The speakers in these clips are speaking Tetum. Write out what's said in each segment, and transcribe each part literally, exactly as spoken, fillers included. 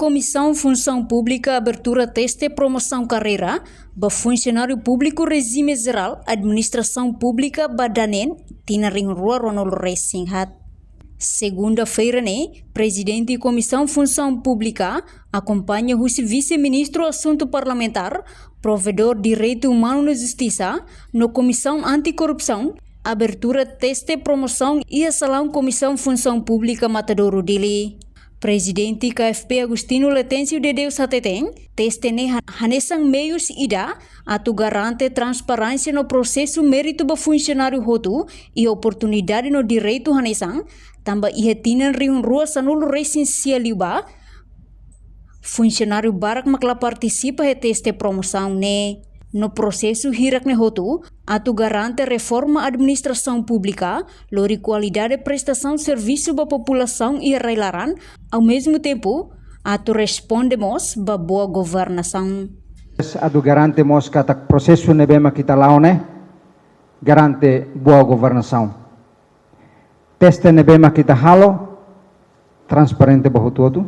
Komisaun Funsaun Públika abertura teste promosaun karreira ba funsionáriu públiku rejime jerál administrasaun públika ba dala neen, tinan rihun rua ruanulu resin haat. Segunda-feira ne'e, Prezidente Komisaun Funsaun Públika, akompaña husi Vise-Ministru Asuntu Parlamentár, Provedór Direitu Umanu no Justisa, no Komisaun Anti-Korrupsaun, abertura teste promosaun iha salaun Komisaun Funsaun Públika Matadouro, Dili. Prezidente K F P Agostinho Letêncio de Deus hateten, teste ne'e ha-, hanesan meius ida atu garante transparénsia no prosesu méritu ba funsionáriu hotu iha oportunidade no direitu hanesan, tanba iha tinan rihun rua sanulu resin sia liubá, funsionáriu barak mak la partisipa iha teste promosaun ne'e. No prosesu hirak ne'e hotu, atu garante reforma administrasaun públika, lori kualidade prestasaun servisu ba populasaun iha rai-laran, ao mesmo tempo, atu responde mós ba boa governasaun. Atu garante mós katak prosesu ne'ebé mak ita la'o ne'e, garante boa governasaun. Teste ne'ebé mak ita halo, transparente ba hotu-hotu.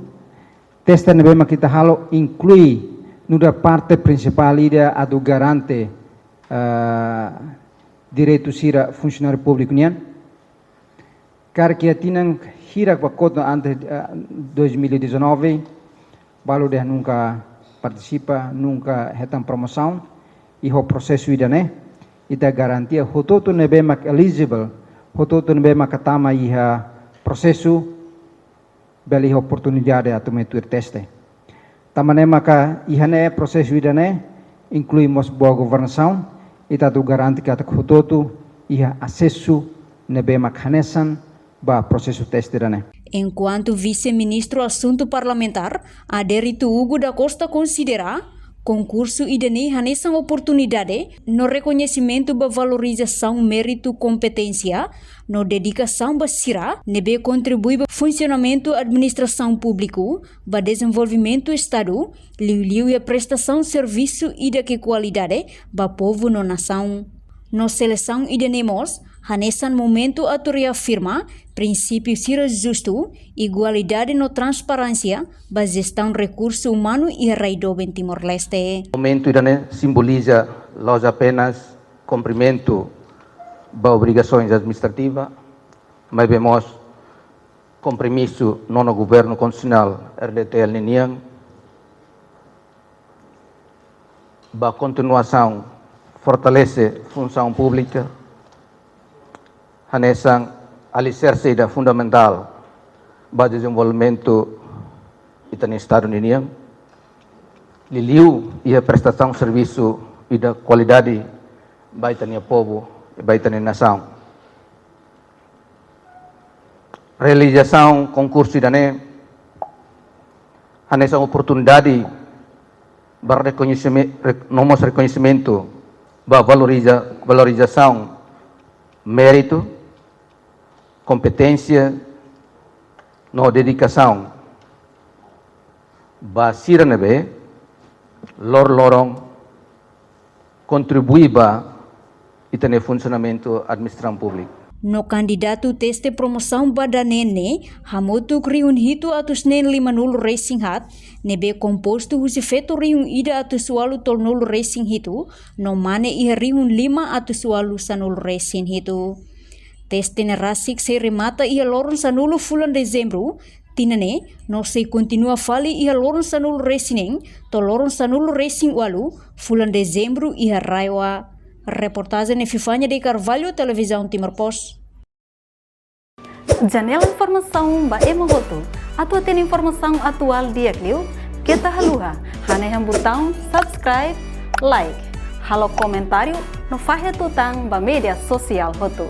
Teste ne'ebé mak ita halo, inklui nu'udar parte prinsipál ida atu garante, ah, direitu sira funsionáriu públiku nian. Karik iha tinan hirak ba kotuk antes, ah, dois mil e dezanove, balu dehan nunka partisipa, nunka hetan promosaun, i ho prosesu ida-ne'e, ita garantia hotu-hotu ne'ebé mak eligible, hotu-hotu ne'ebé mak tama iha prosesu, bele iha oportunidade atu mai tuir teste. Tanba ne'e maka iha ne'e prosesu ida-ne'e, inklui mós boa governasaun, ita atu garante katak hotu-hotu iha asesu ne'ebé mak hanesan, ba prosesu teste ida-ne'e. Enkuantu Vise-Ministru Asuntu Parlamentár, Adérito Hugo da Costa konsidera, konkursu ida-ne'e hanesan oportunidade no rekoñesimentu ba valorizasaun méritu, kompeténsia no dedikasaun ba sira ne'ebé kontribui ba funsionamentu administrasaun públiku, ba dezenvolvimentu Estadu, liuliu iha prestasaun servisu ida ke kualidade ba povu no nasaun. No selesaun ida-ne'e mós hanesan momentu atu reafirma prinsípiu sira justu, igualdade no transparénsia ba jestaun rekursu umanu iha rai doben Timor-Leste. Momentu ida-ne'e simboliza la'ós apenas kumprimentu ba obrigasoens administrativa, maibé mós kompromisu Nono Governu Konstitusionál, R D T L, ninian, ba kontinuasaun fortalese funsaun públika, hanesan aliserse ida fundamentál ba dezenvolvimentu ita-nia Estadu ninian, liuliu iha prestasaun servisu ida kualidade ba ita-nia povu, ba ita-nia nasaun. Realizasaun konkursu ida-ne'e hanesan oportunidade ba rekoñesime-, rek-, no mós rekoñesimentu ba valoriza-, valorizasaun méritu, kompeténsia no dedikasaun ba sira ne'ebé loroloron kontribui ba ita-nia funsionamentu administrasaun públika. No kandidatu teste promosaun ba dala neen ne'e hamutuk rihun hitu atus neen limanulu resin haat, ne'ebé kompostu husi feto rihun ida atus ualu tolunulu resin hitu, no mane iha rihun lima atus ualu sanulu resin hitu. Teste ne'e rasik sei remata iha loron sanulu fulan Dezembru tinan ne'e, no sei kontinua fali iha loron sanulu resin neen to'o loron sanulu resin ualu fulan Dezembru iha RAEOA. Reportajen Epifania de Carvalho, Televizaun Timor Post. Janela informasaun ba ema hotu. Atu hatene informasaun atuál di'ak liu, keta haluha hanehan butaun subscribe, like, halo komentáriu no fahe tutan ba média sosiál hotu.